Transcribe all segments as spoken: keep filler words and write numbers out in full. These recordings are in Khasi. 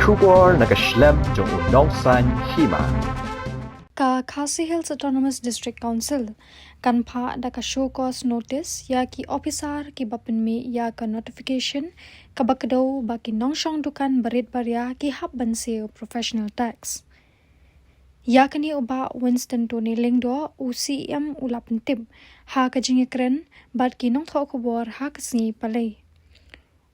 Khubor na ka shlem jong u nongsan hima. Ka Khasi Hills Autonomous District Council kan phah da ka show cause notice ïa ki officer kiba pynmih ïa ka notification kaba kdew ba ki nongshong dukan barit baria ki hap ban siew professional tax. Ïa kane u Bah Winston Tony Lyngdoh, u C E M, u la pyntip ha ka jingïakren bad ki nongthoh khubor ha ka sngi Palei.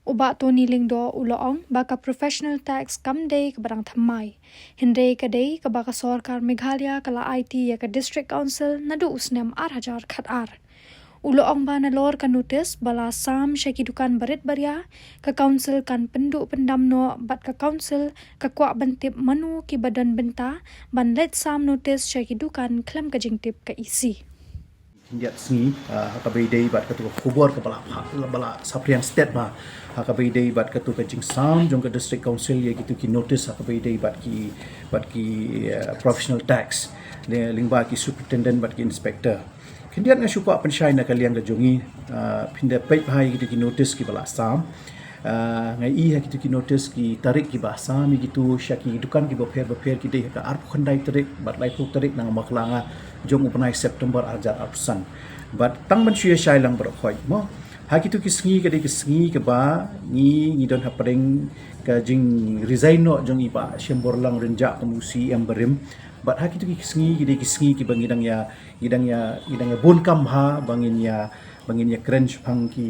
U Bah Tony Lyngdoh u la ong ba ka professional tax kam dei kaba dang thymmai, hynrei ka dei kaba ka sorkar Meghalaya ka la aiti ïa ka District Council naduh u snem ar hajar khat ar. U la ong ba nalor ka notice ba la sam sha ki dukan barit baria, ka council kan pynduh pyndam noh bad ka council ka kwah ban tip mano kiba don bynta ban leit sam notice sha ki dukan khlem ka jingtip ka E C. Khyndiat sngi, ah, ha kaba ïadei bad katu ka khubor kaba la phah, ba la saphriang stet ba, ha kaba ïadei bad katu ka jingsam jong ka District Council ïa kitu ki notice ha kaba ïadei bad ki, bad ki, eh, professional tax, lyngba ki superintendent bad ki inspector. Khyndiat nga shu kwah pynshai na ka liang ka jong ngi, ah, phin da peit bha ïa kitu ki notice kiba la sam. Ah, nga i ha kitu ki notice ki tarik kiba sam ïa kitu sha ki dukan kiba pher bapher ki dei ha ka arphew khyndai tarik bad laiphew tarik na nga makla nga jong u bnai September ar hajar arphew san. Bad tang ban shu ïa shai lang baroh khoit mo. Ha kitu ki sngi ka dei ki sngi kaba ngi, ngi don hapdeng ka jingresign noh jong i Bah Shemborlang Rynjah kum u C E M barim. Bad ha kitu ki sngi ki dei ki sngi kiba ngi dang ïa, ngi dang ïa, ngi dang ïa bun kam ha ba ngin ïa, ba ngin ïa kren shaphang ki,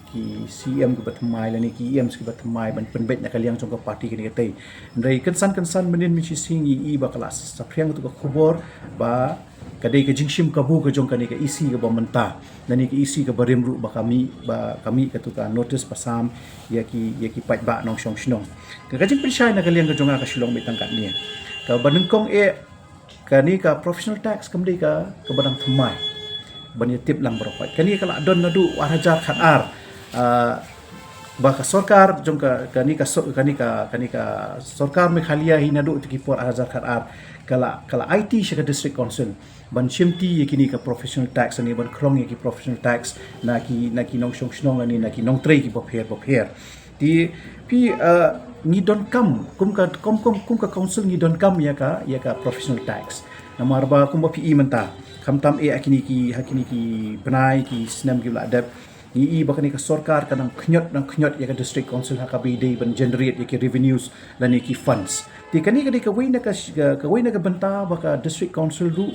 ki C E M kiba thymmai lane ki E Ms kiba thymmai ban pynbeit na ka liang jong ka party kane katei. Hynrei kynsan kynsan mynnin mynshisngi ngi i ba ka la saphriang katu ka khubor ba ka dei ka jingshim kabu ka jong kane ka E C kaba mynta, lane ka E C kaba rim ruh ba ka mih, ba ka mih katu ka notice ba sam ïa ki, ïa ki paidbah nongshong shnong. Ka, ka jingpynshai na ka liang ka jong nga ka shu long beit tang katne. Kaba nyngkong eh, kane ka professional tax kam dei ka, kaba dang thymmai ban ïa tip lang baroh khoit. Kane ka la don naduh ar hajar khat ar, ah, ba ka sorkar jong ka, kane ka so-, kane ka, kane ka sorkar Meghalaya hi naduh tu ki por ar hajar khat ar ka la, ka la aiti sha ka District Council ban shimti ïa kine ka professional tax ne ban khrong ïa ki professional tax na ki, na ki nongshong shnong ne na ki nongtrei kiba pher bapher. Te phi, eh, ngi donkam, kum ka, kum, kum, kum ka council ngi donkam ïa ka, ïa ka professional tax. Namar ba kumba phi i mynta, khamtam eh ha kine ki, ha kine ki bnai ki snem kiba la dep, ngi i ba kane ka sorkar ka nang khñiot, nang khñiot ïa ka District Council ha kaba ïadei ban generate ïa ki revenues lane ki funds. Te kane ka dei kawei na ka, ka, kawei na ka bynta ba ka District Council ruh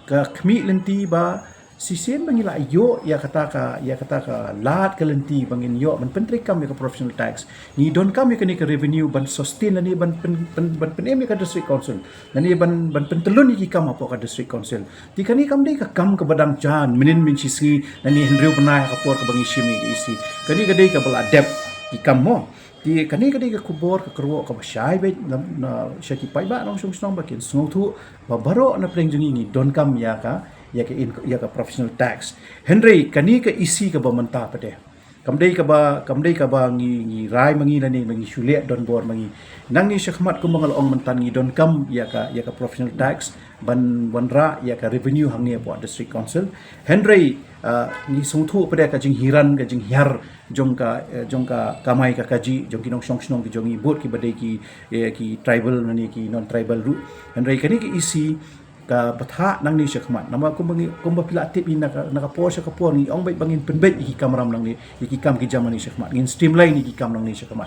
ka khmih lynti ba shisien ba ngi la ïoh ïa kata ka, ïa kata ka lad ka lynti ba ngin ïoh ban pyntreikam ïa ka professional tax. Ngi donkam ïa kane ka revenue ban sustain lane ban pyn, pyn, ban pynim ïa ka District Council. Lane ban, ban pyntyllun ïa ki kam hapoh ka District Council. Te kane kam dei ka kam kaba dang jan, mynnin mynshisngi, lane hynriew bnai ha ka por kaba ngi shim ïa ka E C. Kane ka dei kaba la dep ki kam mo. Te kane ka dei ka khubor ka kyrwoh kaba shai beit na, na sha ki paidbah nongshong shnong ba kin sngewthuh ba baroh na pdeng jong ngi ngi donkam ïa ka, ïa ka in, ïa ka professional tax. Hynrei kane ka E C kaba mynta pat de, kam dei kaba, kam dei kaba ngi, ngi rai ma ngi lane ba ngi shu leh donbor ma ngi. Nangne shakhmat kumba nga la ong mynta ngi donkam ïa ka, ïa ka professional tax ban wanrah ïa ka revenue hangne hapoh District Council. Hynrei, ah, ngi sngewthuh pat de ka jinghiar, ka jinghiar jong ka, eh, jong ka kamai ka kajih jong ki nongshong shnong ki jong ngi, bad kiba dei ki, eh, ki tribal lane ki non tribal ruh. Hynrei kane ka E C ka bthah nangne shakhmat. Namar kumba ngi, kumba phi la tip hi na ka, na ka por sha ka por ngi ong beit ba ngin pynbeit ïa ki kamram nangne, ïa ki kam ki jam nangne shakhmat. Ngin streamline ïa ki kam nangne shakhmat.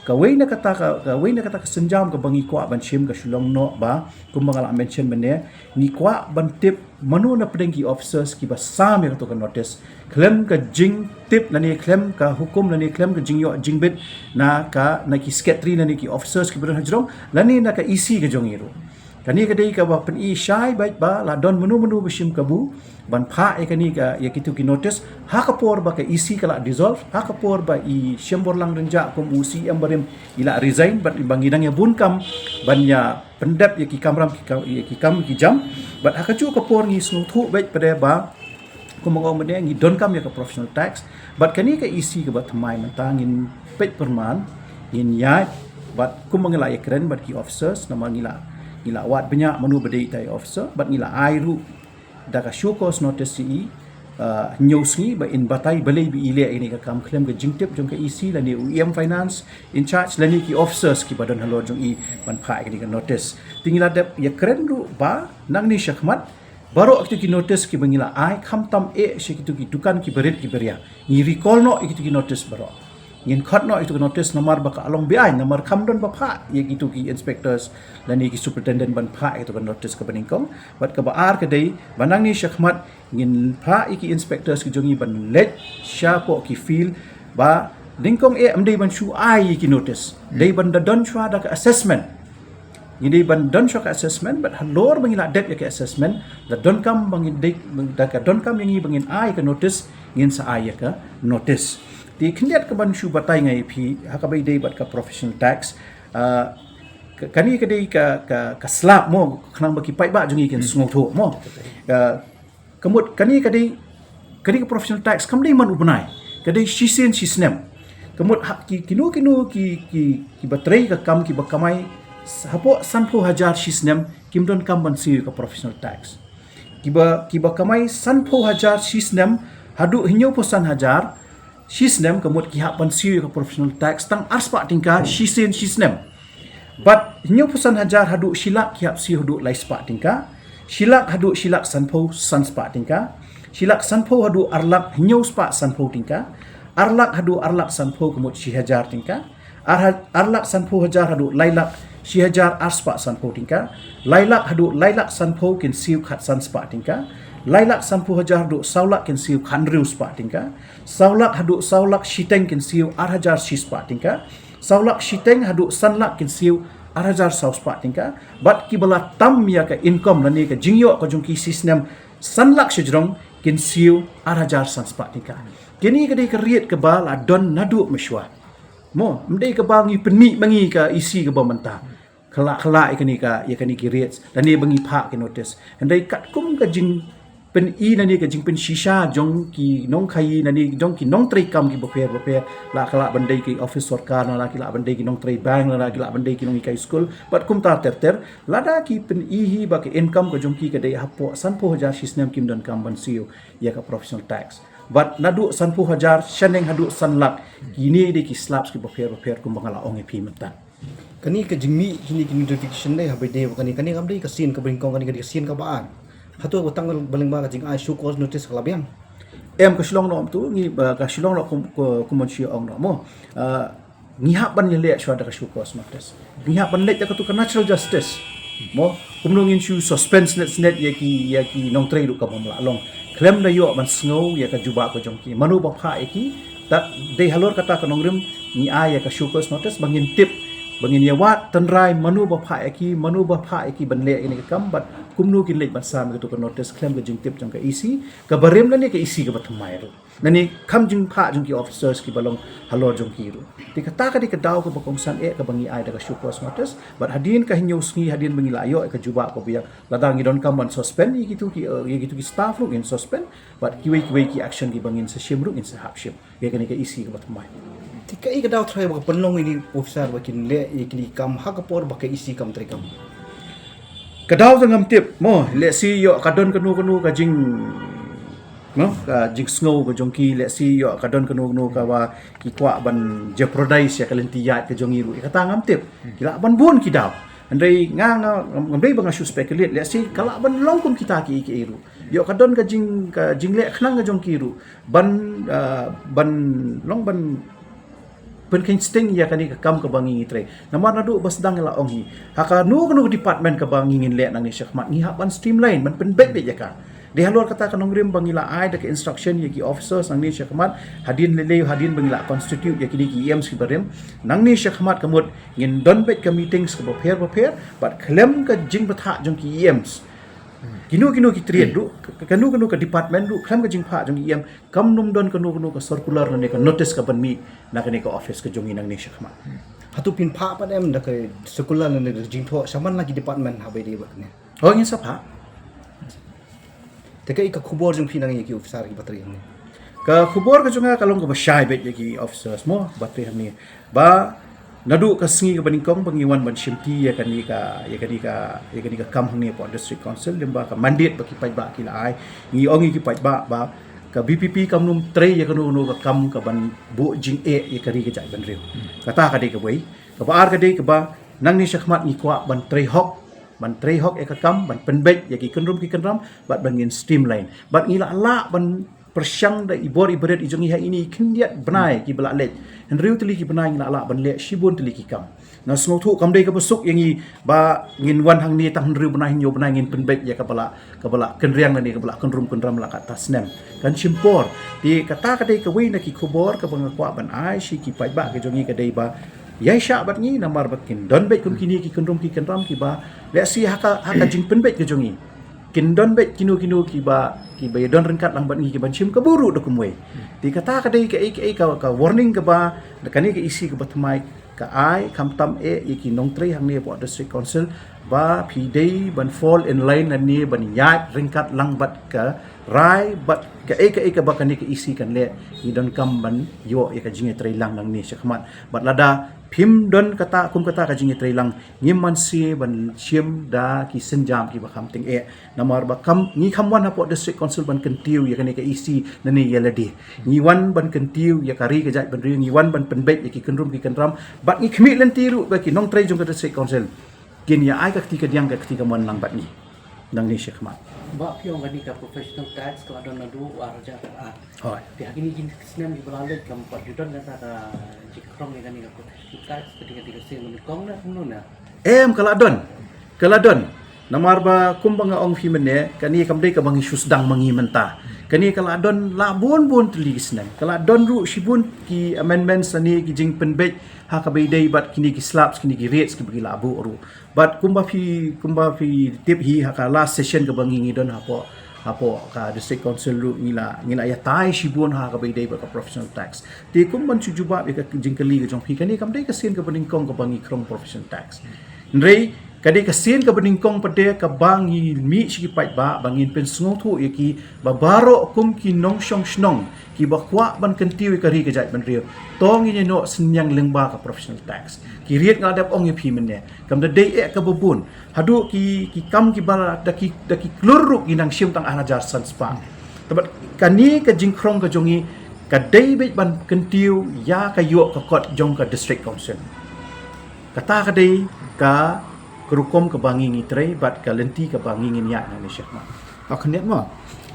Kawei na kata ka, kawei na kata ka sienjam kaba ngi kwah ban shim ka shu long noh ba, kumba nga la mention mynne, ngi kwah ban tip mano na pdeng ki officers kiba sam ïa kato ka notice. Khlem ka jingtip lane khlem ka hukum lane khlem ka jingïoh jingbit na ka, na ki secretary lane ki officers kiba don hajrong lane na ka E C ka jong ngi ruh. Kane ka dei kaba pyni shai beit ba la don mano mano ba shim kabu ban phah ïa kane ka, ïa kito ki notice ha ka por ba ka E C ka la dissolve, ha ka por ba i Shemborlang Rynjah kum u C M barim i la resign, bad ba ngi dang ïa bun kam ban ïa pyndep ïa ki kamram ki kam, ïa ki kam ki jam. Bad ha kajuh ka por ngi sngewthuh beit pat de ba kumba nga ong mynne ngi donkam ïa ka professional tax. Bad kane ka E C kaba thymmai mynta ngin peit pyrman, ngin ïaid, bad kumba ngi la ïakren bad ki officers, namar ngi la, ngi la wad bniah mano ba dei ita i officer, bad ngi la ai ruh da ka show cause notice ïa i, uh, hynñiew sngi ba in batai balei ba i leh ïa kane ka kam khlem ka jingtip jong ka E C lane u E M Finance in charge lane ki officers kiba don halor jong i ban phah ïa kane ka notice. Te ngi la dep ïakren ruh ba nangne shakhmat baroh kito ki notice kiba ngi la ai khamtam eh sha kito ki dukan kiba rit kiba ria. Ngi recall noh ïa kito ki notice baroh. Ngin khot noh ïa kito ki notice namar ba ka long beaiñ, namar kam don ba phah ïa kito ki inspectors lane ki superintendent ban phah ïa kito ki notice kaba nyngkong. Bad kaba ar ka dei ba nangne shakhmat ngin phah ïa ki inspectors ki jong ngi ban leit shapoh ki field ba nyngkong eh ym dei ban shu ai ïa ki notice. Dei ban da don shuwa da ka assessment. Ngi dei ban don shuwa ka assessment, bad halor ba ngi la dep ïa ka assessment, da donkam ba ngin dei, da ka donkam ïa ngi ba ngin ai ka notice, ngin sa ai ïa ka notice. Te khyndiat ka ban shu batai nga ïa phi ha kaba ïadei bad ka professional tax. Ah, ka-, kane ka dei ka, ka, ka slap mo, khnang ba ki paidbah jong ngi kin sngewthuh mo. Ah, ka mut kane ka dei, kane ka professional tax kam dei man u bnai, ka dei shisien shisnem. Ka mut ha, ki, kino kino ki, ki, kiba trei ka kam kiba kamai s-, hapoh sanphew hajar shisnem kim donkam ban siew ïa ka professional tax. Kiba, kiba kamai sanphew hajar shisnem haduh hynñiewphew san hajar shisnem, ka mut ki hap ban siew ïa ka professional tax tang arspah tyngka shisien shisnem. Bad hynñiewphew san hajar haduh shilak ki hap siew haduh laispah tyngka. Shilak haduh shilak sanphew, sanspah tyngka. Shilak sanphew haduh arlak, hynñiewspah sanphew tyngka. Arlak haduh arlak sanphew, ka mut shi hajar tyngka. Ar ha-, arlak sanphew hajar haduh lailak, shi hajar arspah sanphew tyngka. Lailak haduh lailak sanphew kin siew khatsanspah tyngka. Lailak sanphew hajar haduh sawlak kin siew khathynriewspah tyngka. Sawlak haduh sawlak shiteng kin siew ar hajar shispah tyngka. Sawlak shiteng haduh sanlak kin siew ar hajar sawspah tyngka. Bad kiba la tam ïa ka income lane ka jingïoh ka jong ki shisnem sanlak shajrong kin siew ar hajar sanspah tyngka. Kine ka dei ka rate kaba la don naduh mynshuwa. Mo, ym dei kaba ngi pynmih ma ngi ka E C kaba mynta. Ka la, ka la ïa kane ka, ïa kane ki rates lane ba ngi phah ki notice. Hynrei katkum ka jingpyni lane ka jingpynshisha jong ki nongkhaïi lane jong ki nongtrei kam kiba pher ba pher, la ka lah ban dei ki office sorkar, la ki lah ban dei ki nongtrei bank, la ki lah ban dei ki nonghikai skul bad kumta ter ter. Lada ki pyni hi ba ka income ka jong ki ka dei hapoh sanphew hajar shisnem, kim donkam ban siew ïa ka professional tax. Bad naduh sanphew hajar shaneng haduh sanlak, kine dei ki slabs kiba pher ba pher kumba nga la ong ïa phi mynta. Kane ka jingmih kine ki notification dei haba ïadei bad kane, kane kam dei ka sien kaba nyngkong, kane ka dei ka sien kaba ar. Hato ba tang ba lyngba ka jingai show cause notice ka la biang? Em, ka shu long noh tu ngi, ba ka shu long noh kum, kum, kumban shu ong noh mo. Ah, ngi hap ban leh shuwa da ka show cause notice. Ngi hap ban leh da katu ka natural justice. Mo, kumno ngin shu suspend snet snet ïa ki, ïa ki nongtrei ruh kam lah long. Khlem da ïoh ban sngew ïa ka jubab ka jong ki. Mano ba phah ïa ki, ta dei halor kata ka nongrim ngi ai ïa ka show cause notice ba ngin tip, ba ngin ïa wad tynrai mano ba phah ïa ki, mano ba phah ïa ki ban leh ïa kane ka kam bad kumno kin leit ban sam ïa katu ka notice khlem ka jingtip jong ka E C kaba rim lane ka E C kaba thymmai ruh. Lane kham jingphah jong ki officers kiba long halor jong ki ruh. Te kata ka dei ka daw kaba kongsan eh kaba ngi ai da ka show cause notice bad hadien ka hynñiew sngi hadien ba ngi la ïoh ïa ka jubab kaba biang, lada ngi donkam ban suspend ïa kitu ki, eh, ïa kitu ki staff ruh ngin suspend. Bad kiwei kiwei ki action kiba ngin sa shim ruh ngin sa hap shim ïa kane ka E C kaba thymmai. Te kaei ka daw trai ba ka pynlong ïa ki officer ba kin leh ïa kine ki kam ha ka por ba ka E C kam trei kam? Ka daw te ngam tip mo, lehse ïoh ka don kano kano ka jing, no, ka jingsngew ka jong ki, lehse ïoh ka don kano kano kaba ki kwah ban jeopardize ïa ka lynti ïaid ka jong ngi ruh, ïa kata ngam tip. Ki lah ban bun ki daw. Hynrei nga, nga, ngam dei ba nga shu speculate, lehse ka lah ban long kum kita kiei kiei ruh. Ïoh ka don ka jing, ka jingleh khnang ka jong ki ruh ban, ah, ban long ban pynkheiñ sting ïa kane ka kam kaba ngi ngi trei. Namar naduh ba sdang ngi la ong hi, ha kano kano ka department kaba ngi ngin leh nangne shakhmat ngi hap ban streamline, ban pynbeit beit ïa ka. Dei halor kata ka nongrim ba ngi la ai da ka instruction ïa ki officers nangne shakhmat, hadien lei lei hadien ba ngi la constitute ïa kine ki E Ms kiba rim, nangne shakhmat ka mut ngin don beit ka meetings kaba pher ba pher bad khlem ka jingbthah jong ki E Ms, kino kino ki trade ruh, ka, kano kano ka department ruh, khlem ka jingphah jong ki E M, kam nym don kano kano ka circular lane ka notice kaban mih na kane ka office ka jong ngi nangne shakhmat. Hato phin phah pat em da ka circular lane da ka jingthoh sha man la ki department haba ïadei bad kane? Oh, ngin sa phah. Te kaei ka khubor jong phi nangne ïa ki officer kiba trei hangne? Ka khubor ka jong nga ka long kaba shai beit ïa ki officers mo ba trei hangne. Ba naduh ka sngi kaba nyngkong ba ngi wan ban shimti ïa kane ka, ïa kane ka, ïa kane ka kam hangne hapoh District Council, lyngba ka mandate ba ki paidbah ki la ai, ngi ong ïa ki paidbah ba Ka VPP kam nym trei ïa kano kano ka kam ka ban buh jingeh ïa ka ri ka jaitbynriew. Kata ka dei kawei. Kaba ar ka dei kaba nangne shakhmat ngi kwah ban trei hok, ban trei hok ïa ka kam, ban pynbeit ïa ki kynrum ki kynram, bad ban ngin streamline. Bad ngi lah lah ban pyrshang da i bor i barit i jong ngi ha ine i khyndiat bnai kiba la leit. Hynriew tylli ki bnai ngi lah lah ban leh shibun tylli ki kam. Nga sngewthuh kam dei kaba suk ïa ngi ba ngin wan hangne tang hynriew bnai hynñiew bnai ngin pynbeit ïa kaba la, kaba la kynriang lane kaba la kynrum kynram la katta snem. Kan shim por. Te kata ka dei kawei na ki khubor kaba nga kwah ban ai sha ki paidbah ka jong ngi ka dei ba ïai shah bad ngi namar ba kin don beit kum kine ki kynrum ki kynram kiba leh shi ha ka, ha ka jingpynbeit ka jong ngi. Kin don beit kino kino kiba, kiba ïa don ryngkat lang bad ngi kiban shim ka buh ruh da kumwei. Te kata ka dei kaei kaei ka, ka warning kaba kane ka EC kaba thymmai ka ai, khamtam eh ïa ki nongtrei hangne hapoh District Council ba phi dei ban fall in line lane ban ïaid ryngkat lang bad ka rai bad kaei kaei kaba kane ka EC kan leh. Ngi donkam ban ïoh ïa ka jingïatreilang nangne shakhmat. Bad lada phim don kata kum kata ka jingïatreilang, ngim man shi ban shim da ki sienjam kiba kham tyngeh. Namar ba kam, ngi kham wan hapoh District Council ban kyntiew ïa kane ka EC lane ïa lade. Ngi wan ban kyntiew ïa ka ri ka jaitbynriew, ngi wan ban pynbeit ïa ki kynrum ki kynram. Bad ngi khmih lynti ruh ba ki nongtrei jong ka District Council kin ïa ai ka kti kadiang ka kti kamon lang bad ngi nangne shakhmat. Ba phi ong kane ka professional tax ka la don naduh ar hajar ar. Hooid. Te ha kine ki snem kiba la leit kam pat ju don kata ka jingkhrong ïa kane ka professional tax, ka dei ka dei ka sien nyngkong na kumno na? Em, ka la don. Ka la don. Namar ba kumba nga ong phi mynne, kane kam dei kaba ngi shu sdang ma ngi mynta. Kane ka la don la bun bun tylli ki snem. Ka la don ruh shibun ki amendments lane ki jingpynbeit ha kaba ïadei bad kine ki slabs, kine ki rates kiba ki la buh ruh. Bad kumba phi, kumba phi tip hi ha ka last session kaba ngi ngi don hapoh, hapoh ka District Council ruh ngi la, ngi la ïatai shibun ha kaba ïadei bad ka professional tax. Te kum ban shu jubab ïa ka jingkylli ka jong phi, kane kam dei ka sien kaba nyngkong kaba ngi khrong professional tax. Hynrei ka dei ka sien kaba nyngkong pat de kaba ngi mih sha ki paidbah ba ngin pynsngewthuh ïa ki ba baroh kum ki nongshong shnong kiba kwah ban kyntiew ïa ka ri ka jaitbynriew, to ngin ïa noh synñiang lyngba ka professional tax. Ki rit nga la dep ong ïa phi mynne, kam da dei eh kaba bun. Haduh ki, ki kam kiba da ki, da ki klur ruh ngi nang shim tang ar hajar san spah. Te bad kane ka jingkhrong ka jong ngi ka dei beit ban kyntiew ïa ka ïoh ka kot jong ka District Council. Kata ka dei ka, ka rukom kaba ngi ngi trei bad ka lynti kaba ngi ngin ïaid nangne shakhmat. Ba khyndiat mo.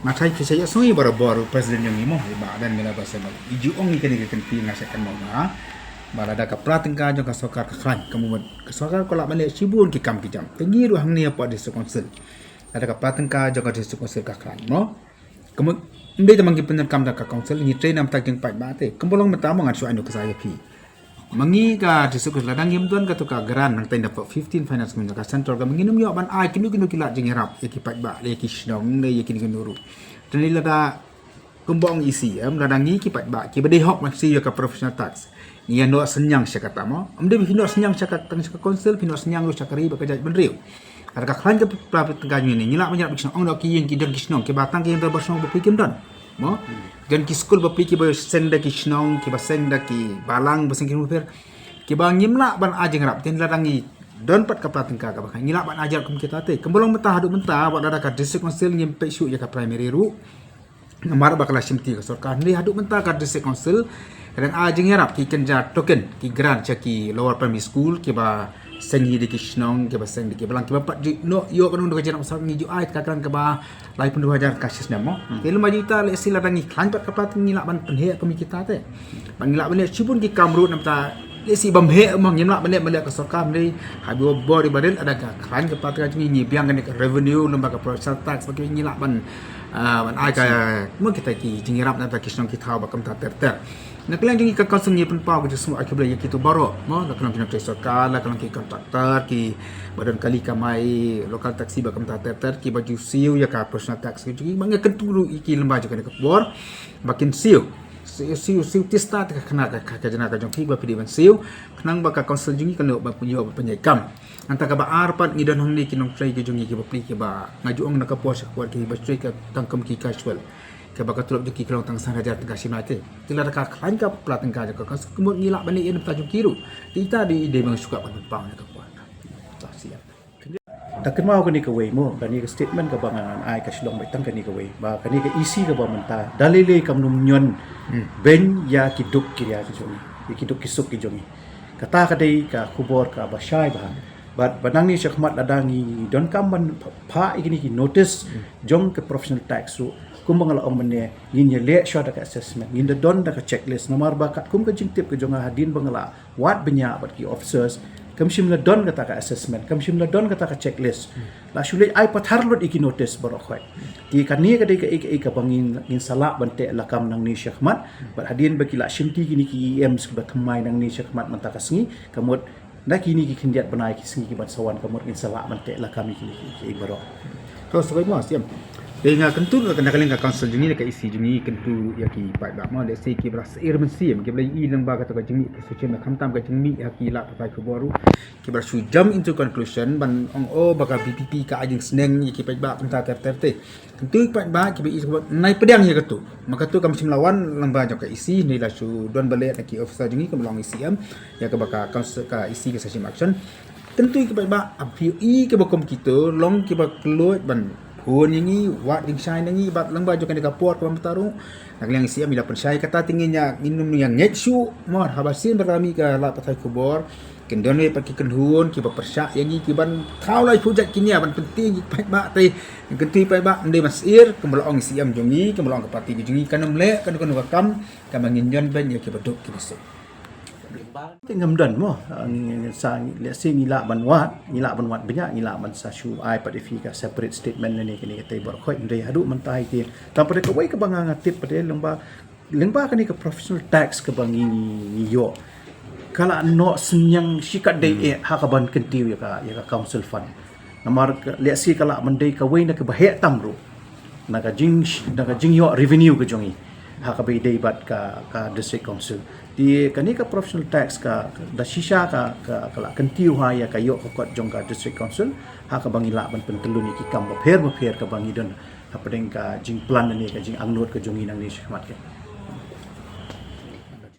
Nga tharai phi sa ïohsngew barabor President jong ngi mo, i Bah Ardent, mynta ba sa i ju ong ïa kane ka kynti, nga sa kynmaw ma. Ba lada ka pra tyngka jong ka sorkar ka khlaiñ, ka mut ka sorkar ka lah ban leh shibun ki kam ki jam. Te ngi ruh hangne hapoh District Council, lada ka pra tyngka jong ka District Council ka khlaiñ mo, ka mut ym dei tang ba ngi pyndonkam da ka Council, ngi trei na bynta ki paidbah te. Kumba long mynta mo, ngan shu ai nuksa ïa phi. Ma ngi ka District Council, lada ngim don kato ka grant nangta na fifteen Finance Commission ka Central, ka ma ngin ym ïoh ban ai kino kino ki lad jingïarap ïa ki paidbah, ïa ki shnong ne ïa kino kino ruh. Te lada kumba ong EC, em, lada ngi ki paidbah kiba dei hok ban siew ïa ka professional tax, ngi ïa noh synñiang sha kata mo. Ym dei ba phi noh synñiang sha ka, tang sha ka Council, phi noh synñiang ruh sha ka ri bad ka jaitbynriew. Lada ka khlaiñ ka pra tyngka jong ngi, ngi lah ban ïarap ki shnong, ong noh ki ïing ki don ki shnong kiba tang ki ïing dorbar shnong ba phi kim don mo. Don ki skul ba phi kiba seng da ki shnong, kiba seng da ki balang, ba seng ki ruh pher, kiba ngim lah ban ai jingïarap. Te lada ngi don pat ka pra tyngka kaba khlaiñ, ngi lah ban ai jingïarap kum kita te. Kumba long mynta, haduh mynta wat lada ka District Council ngim peit shuh ïa ka primary ruh, namar ba ka la shimti ka sorkar. Hynrei haduh mynta ka District Council ka dang ai jingïarap ki kynja token, ki grant sha ki lower primary school kiba seng hi da ki shnong, kiba seng da ki balang, kiba pat ju noh ïoh kano kano ka jingïarap sorkar, ngi ju ai ka grant kaba laiphew hajar ka shisnem mo. Te lymda ïa ita, lehse si lada ngi khlaiñ pat ka pra, ngi lah ban pynheh kum kita te. Ba ngi lah ban leh shibun ki kam ruh, namar lehse bym heh mo, ngim lah ban leh, ban leh ka sorkar, hynrei ha bor i barit, lada ka khlaiñ ka pra tyngka jong ngi, ngi biang kane ka revenue lymda ka professional tax, ba ngi lah ban, ah, ban ai ka mo kita ki jingïarap na bynta ki shnong ki thaw ba kumta ter ter. Na ka liang jong ngi ka Council ngi pynpaw ka jingsngewnguh ai khublei ïa kito baroh mo, la ka long ki nongtrei sorkar, la ka long ki contractor, kiba don kali kamai, local taxi ba kumta ter ter, kiba ju siew ïa ka professional tax ka jong ngi, ba nga kyntu ruh ïa ki lymda jong kane ka por ba kin siew, siew, siew, siew tista te ka khana ka, ka, ka khajna ka jong ki ba phi dei ban siew, khnang ba ka Council jong ngi kan ïoh ban pynïoh ban pynïaid kam. Nangta kaba ar pat, ngi don hangne ki nongtrei ki jong ngi kiba pli, kiba nga ju ong na ka por sha ka por, kiba trei ka tang kum ki casual, kiba ka tulop jong ki ka long tang san hajar tyngka shi bnai te. Te lada ka khlaiñ ka pra tyngka jong ka Council, ka mut ngi lah ban leh ïa na bynta jong ki ruh. Te ita dei, dei ba nga shu kwah ban pynpaw na ka por. To sien. Ta kynmaw kane kawei mo, kane ka statement kaba ngan ai ka shlong beit tang kane kawei. Ba kane ka E C kaba mynta da lei lei kam num ñion beiñ ïa ki duk ki ria ki jong ngi, ïa ki duk ki suk ki jong ngi. Kata ka dei ka khubor kaba shai bha. Bad ba nangne shakhmat lada ngi donkam ban pha ïa kine ki notice jong ka professional tax ruh, kumba nga la ong mynne, ngin ïaleh shuwa da ka assessment, ngin da don da ka checklist. Namar ba katkum ka jingtip ka jong nga, hadien ba nga la wad bniah bad ki officers, kam shym la don kata ka assessment, kam shym la don kata ka checklist. La shu leit ai pathar lut ïa ki notice baroh khoit. Te kane ka dei kaei kaei kaba ngin, ngin sa lah ban teh lakam nangne shakhmat. Bad hadien ba ki la shimti kine ki E Ms kiba thymmai nangne shakhmat mynta ka sngi, ka mut na kine ki khyndiat bnai ki sngi kiban sa wan, ka mut ngin sa lah ban teh lakam ïa kine kiei kiei baroh. To, sa kawei mo, Siem. Te nga kyntu na ka liang ka council jong ngi, na ka E C jong ngi, kyntu ïa ki paidbah mo, lehse kiba la syier mynsiem, kiba la ïohi lyngba kata ka jingmih ka session, khamtam ka jingmih ïa ki lad pathai khubor ruh, kiba la shu jump into conclusion ban ong, oh, ba ka V P P ka ai jingsneng ïa ki paidbah kumta ter ter te. Kyntu ïa ki paidbah kiba ïohi khubor, nai pdiang ïa katu. Ma katu kam shym la wan lyngba jong ka E C, ngi la shu don ba leh na ki officer jong ngi, kumba la ong E C M, ïa kaba ka council, ka E C ka sa shim action. Kyntu ïa ki paidbah, ap ïohi kiba kum kitu, long kiba kylluid ban phone ïa ngi, wad jingshai na ngi, bad lyngba jong kane ka por kaba mynta ruh, na ka liang E C M ngi la pynshai, kata te ngin ïa, ngin ym ïa ngeit shuh, mo, haba shisien ba la mih ka lad pathai khubor, kin don wei pat ki kynhun kiba pyrshah ïa ngi, kiban thaw lai pujat kine ban pyntieng ïa ki paidbah te. Kyntu ïa ki paidbah, ym dei ban syier, kumba la ong E C M jong ngi, kumba la ong ka party jong ngi, kan ym leh kano kano ka kam kaba ngin ñion beiñ ïa kiba duk kiba suk. Te ngam don mo, ah, ngi, ngi sa, ngi, lehse ngi lah ban wad, ngi lah ban wad bniah, ngi lah ban sa shu ai pat ïa phi ka separate statement ne kane kata baroh khoit, hynrei haduh mynta hi te. Tang pat kawei kaba nga, nga tip pat lyngba, lyngba kane ka professional tax kaba ngi, ngi ïoh, ka la noh synñiang shikatdei eh ha kaban kyntiew ïa ka, ïa ka council fund. Namar ka, lehse ka lah ban dei kawei na kaba heh tam ruh na ka jing, na ka jingïoh revenue ka jong ngi ha kaba ïadei bad ka, ka district council. Te kane ka professional tax ka, da shisha ka, ka, ka la kyntiew ha ïa ka ïoh ka kot jong ka district council ha kaba ngi lah ban pyntyllun ïa ki kam bapher bapher kaba ngi don hapdeng ka jingplan ne ka jingangnud ka jong ngi nangne shakhmat ka.